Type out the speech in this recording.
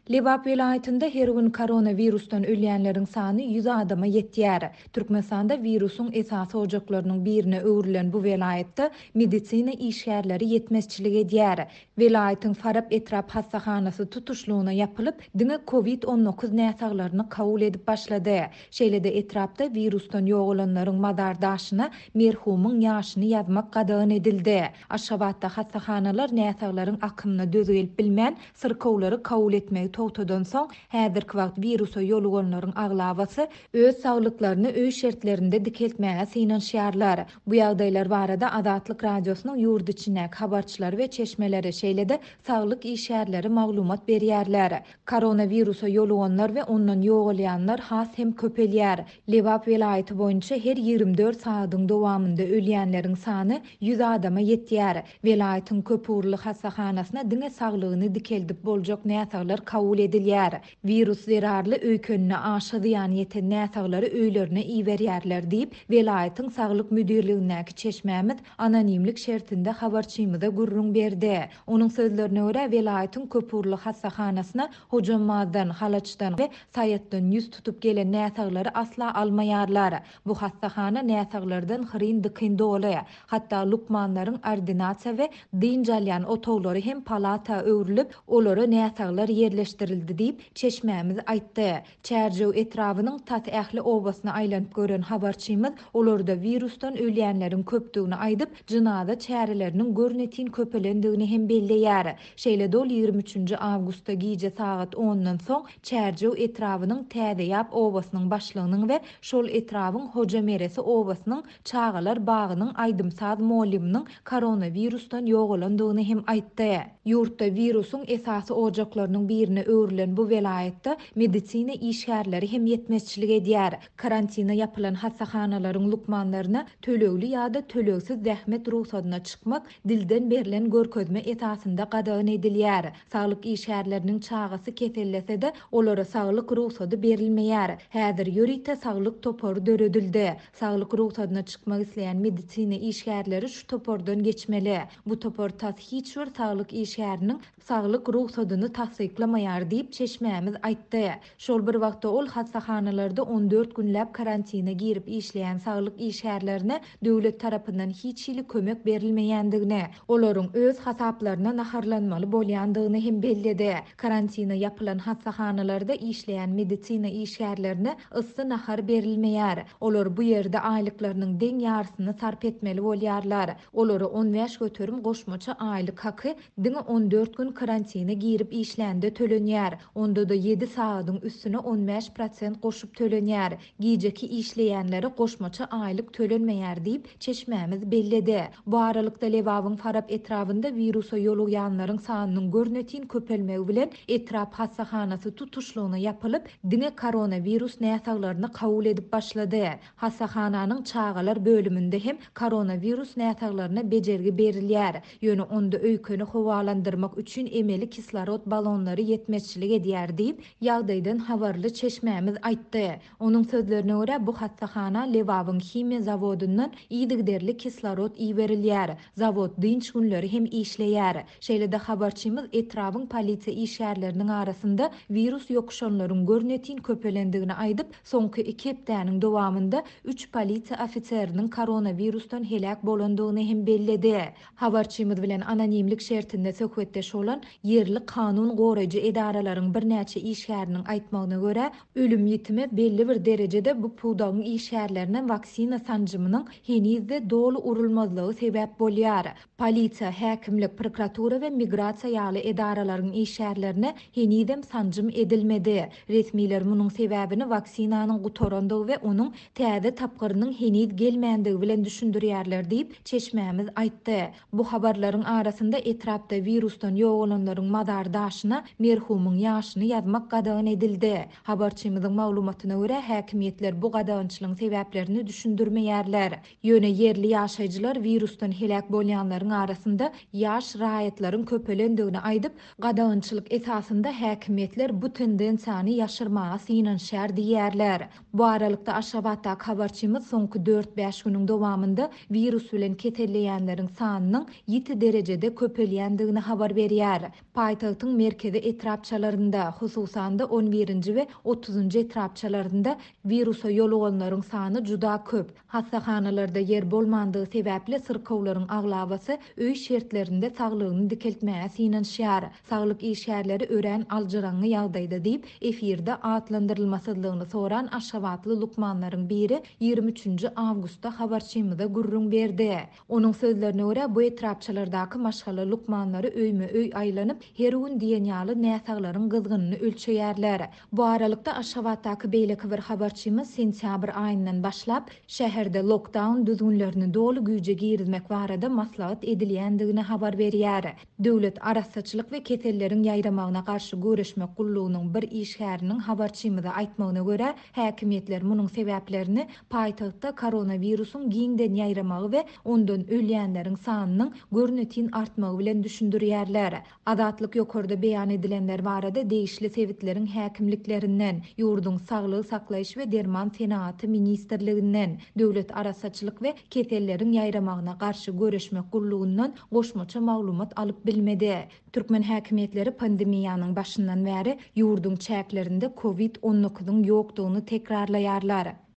Lebap welaýatynda her gün koronawirusdan ölýänleriň sany 100 adama ýetýär. Türkmenistanda wirusyň esasy ojaklarynyň birine öwrülen bu welaýatda medisina işgärleri ýetmezçilik edýär. Welaýatyň Farap etrap hassahanasy tutuşlygyna ýapylyp, diňe kowid 19 näsaglaryny kabul edip başlady. Şeýle-de etrapda wirusdan ýogalanlaryň mazar daşyna merhumyň ýaşyny ýazmak gadagan edildi. Aşgabatda hassahanalar näsaglaryň akymyna döz gelip bilmän, Syrkawlary kabul etmegi togtadansoň, häzirki wagt wirusa ýoluganlaryň aglabasy öz saglyklaryny öý şertlerinde dikeltmäge synanyşýarlar. Bu ýagdaýlar barada Azatlyk Radiosynyň ýurt içindäki habarçylary we çeşmeleri, şeýle-de saglyk işgärleri maglumat berýärler. Koronawirusa ýoluganlar we ondan ýogalýanlar has hem köpelýär. Lebap welaýaty boýunça her 24 sagadyň dowamynda ölýänleriň sany 100 adama ýetýär. Welaýatyň köpugurly hassahanasyna diňe saglygyny dikeldip boljak näsaglar kabul edilýär. Wirus zerarly öýkenine aşa zyýan ýeten näsaglary öýlerine iberýärler diýip, welaýatyň saglyk müdirligindäki çeşmämiz anonimlik şertinde habarçymyza gürrüň berdi. Onuň sözlerine görä, welaýatyň köpugurly hassahanasyna Hojambazdan, Halaçdan we Saýatdan 100 tutup gelen näsaglary asla almaýarlar. Bu hassahana näsaglardan hyryn-dykyn doly. Hatda lukmanlaryň ordinasiýa we dynç alýan otaglary hem palata öwrülip, olara näsaglar ýerleşdirildi diýip, çeşmämiz aýtdy. Çärjew etrabynyň tas ähli obasyna aýlanyp gören habarçymyz olarda wirusdan ölýänleriň köpdügini aýdyp, jynaza çäreleriniň görnetin köpelendigini hem belleýär. Şeýle-de ol 23 nji awgustda gije sagat ondan soň Çärjew etrabynyň Täzeýap obasynyň başlygynyň we şol etrabyň Hojameresi obasynyň çagalar bagynyň aýdym-saz mugallymynyň koronawirusdan ýogalandygyny hem aýtdy. Ýurtda wirusyň esasy ojaklarynyň birine öwrülen bu welaýatda medisina işgärleri hem ýetmezçilik edýär. Karantina ýapylan hassahanalaryň lukmanlaryna tölegli ýa-da tölegsiz zähmet rugsadyna çykmak dilden berlen görkezme esasynda gadagan edilýär. Saglyk işgärleriniň çagasy kesellese-de, olara saglyk rugsady berilmeýär. Häzir ýörite saglyk topary döredildi. Saglyk rugsadyna çykmak isleýän medisina işgärleri şu topardan geçmeli. Bu topar tas hiç bir saglyk işgäriniň saglyk rugsadyny tassyklamaýar diýip, çeşmämiz aýtdy. Şol bir wagtda ol hassahanalarda 14 günläp karantine girip işleýän saglyk işgärlerine döwlet tarapyndan hiç hili kömek berilmeýändigini, olaryň öz hasaplaryna naharlanmaly bolýandygyny hem belledi. Karantina ýapylan hassahanalarda işleýän medisina işgärlerine yssy nahar berilmeýär. Olar bu ýerde aýlyklarynyň deň ýarysyny sarp etmeli bolýarlar. Olara 15% goşmaça aýlyk haky diňe 14 gün karantine girip işlände tölenýär. Onda-da ýedi sagadyň üstüne 15% goşup tölenýär. Gijeki işleýänlere goşmaça aýlyk tölenmeýär diýip, çeşmämiz belledi. Bu aralykda, Lebabyň Farap etrabynda wirusa ýolugýanlaryň sanynyň görnetin köpelmegi bilen etrap hassahanasy tutuşlygyna ýapylyp, diňe koronawirus näsaglaryny kabul edip başlady. Hassahananyň çagalar bölüminde hem koronawirus näsaglaryna bejergi berilýär. Ýöne onda öýkeni howalandyrmak üçin emeli kislorod balonlary ýetmezçilik edýär diýip, ýagdaýdan habarly çeşmämiz aýtdy. Onuň sözlerine görä, bu hassahana Lebabyň himiýa zawodyndan yzygiderli kislorod iberilýär. Zawod dynç günleri hem işleýär. Şeýle-de habarçymyz etrabyň polisiýa işgärleriniň arasynda wirus ýokuşanlaryň görnetin köpelendigini aýdyp, soňky iki hepdäniň dowamynda üç polisiýa ofiseriniň koronawirusdan heläk bolandygyny hem belledi. Habarçymyz bilen anonimlik şertinde söhbetdeş bolan ýerli kanun goraýjy edaralaryň birnäçe işgäriniň aýtmagyna görä, ölüm-ýitime belli bir derejede bu pudagyň işgärlerine waksina sanjymynyň heniz-de doly urulmazlygy sebäp bolýar. Polisiýa, häkimlik, prokuratura we migrasiýa ýaly edaralaryň işgärlerine henizem sanjym edilmedi. Resmiler munuň sebäbini waksinanyň gutarandygy we onuň täze tapgyrynyň heniz gelmändigi bilen düşündirýärler diýip, çeşmämiz aýtdy. Bu habarlaryň arasynda etrapda wirusdan ýogalanlaryň mazar daşyna merhumyň ýaşyny ýazmak gadagan edildi. Habarçymyzyň maglumatyna görä, häkimiýetler bu gadagançylygyň sebäplerini düşündirmeýärler. Ýöne ýerli ýaşaýjylar wirusdan heläk bolýanlaryň arasynda ýaş raýatlaryň köpelendigini aýdyp, gadagançylyk esasynda häkimiýetler bu tendensiýany ýaşyrmaga synanyşýar diýýärler. Bu aralykda, Aşgabatdaky habarçymyz soňky dört-bäş günüň dowamynda wirus bilen keselleýänleriň sanynyň ýiti derejede köpelýändigini habar berýär. Paýtagtyň merkezi etrap. etrapçalarynda, hususan-da, on birinji we otuzynjy etrapçalarynda wirusa ýoluganlaryň sany juda köp. Hassahanalarda ýer bolmandygy sebäpli syrkawlaryň aglabasy öý şertlerinde saglygyny dikeltmäge synanyşýar. Saglyk işgärleri örän aljyraňňy ýagdaýda diýip, efirde atlandyrylmasyzlygyny soran aşgabatly lukmanlaryň biri 23 nji awgustda habarçymyza gürrüň berdi. Onuň sözlerine görä, bu etrapçalardaky maşgala lukmanlary öýme-öý aýlanyp, her gün diýen ýaly näsaglaryň gyzgynyny ölçeýärler. Bu aralykda, Aşgabatdaky beýleki bir habarçymyz sentýabr aýyndan başlap, şäherde lokdaun düzgünlerini doly güýje girizmek barada maslahat edilýändigini habar berýär. Döwlet arassaçylyk we keselleriň ýaýramagyna garşy göreşmek gullugynyň bir işgäriniň habarçymyza aýtmagyna görä, häkimiýetler munuň sebäplerini paýtagtda koronawirusyň giňden ýaýramagy we ondan ölýänleriň sanynyň görnetin artmagy bilen düşündirýärler. Azatlyk ýokarda beýan edilenler barada degişli sebitleriň häkimliklerinden, ýurduň Saglygy saklaýyş we derman senagaty ministrliginden, Döwlet arassaçylyk we keselleriň ýaýramagyna garşy göreşmek gullugyndan goşmaça maglumat alyp bilmedi. Türkmen häkimiýetleri pandemiýanyň başyndan bäri ýurduň çäklerinde covid on dokuzyň ýokdugyny tekrarlaýarlar.